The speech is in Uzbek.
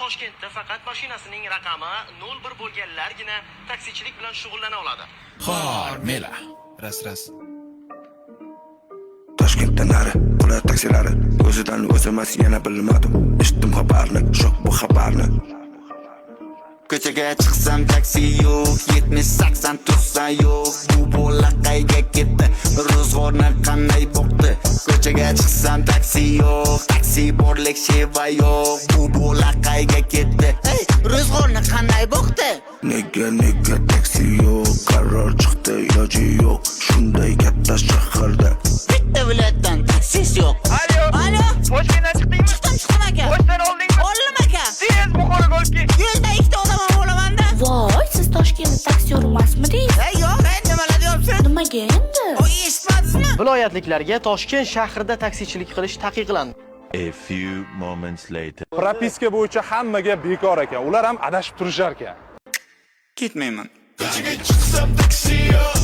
Toshkentda faqat mashinasining raqami 01 bo'lganlargina taksichilik bilan shug'ullana oladi. Xormela. Ras ras. Toshkentdan nari ular taksilari o'zidan o'zi emas, yana bilmadim. Eshitdim xabarni, shok bu xabarni. Ko'chaga chiqsam, taksi yo'q, 70, 80, 90 yo'q. Bu bola qayga ketdi? Ro'zg'orni qanday boqdi? Ko'chaga chiqsam, taksi yo'q, taksi borlik sheva yo'q. Bu bola qayga ketdi? Hey, ro'zg'orni qanday boqdi? Nega, nega taksi yo'q? Qaror chiqdi, iloji yo'q. Shunday katta shaharda Bitta viloyatdan taksist yo'q. Alo. Alo. Toshkentdan chiqdingmi? Chiqdim, chiqdim aka. Pochtadan oldingmi? Oldim aka. Tez Buxoroga olib kel. Yo'lda ikkita odam ham olamanda. Voy, siz Toshkentda taksi yurmasmidingiz? Ey, yo'q, ey, nimalar deyapsiz? Nimaga endi? O, eshitmadingizmi? Viloyatliklarga Toshkent shahrida taksichilik qilish taqiqlandi. A few moments later. Propiska bo'yicha hammaga bekor ekan. Ular ham adashib turishar ekan. Ketmayman. Ko'chaga chiqsam, taksi yo'q.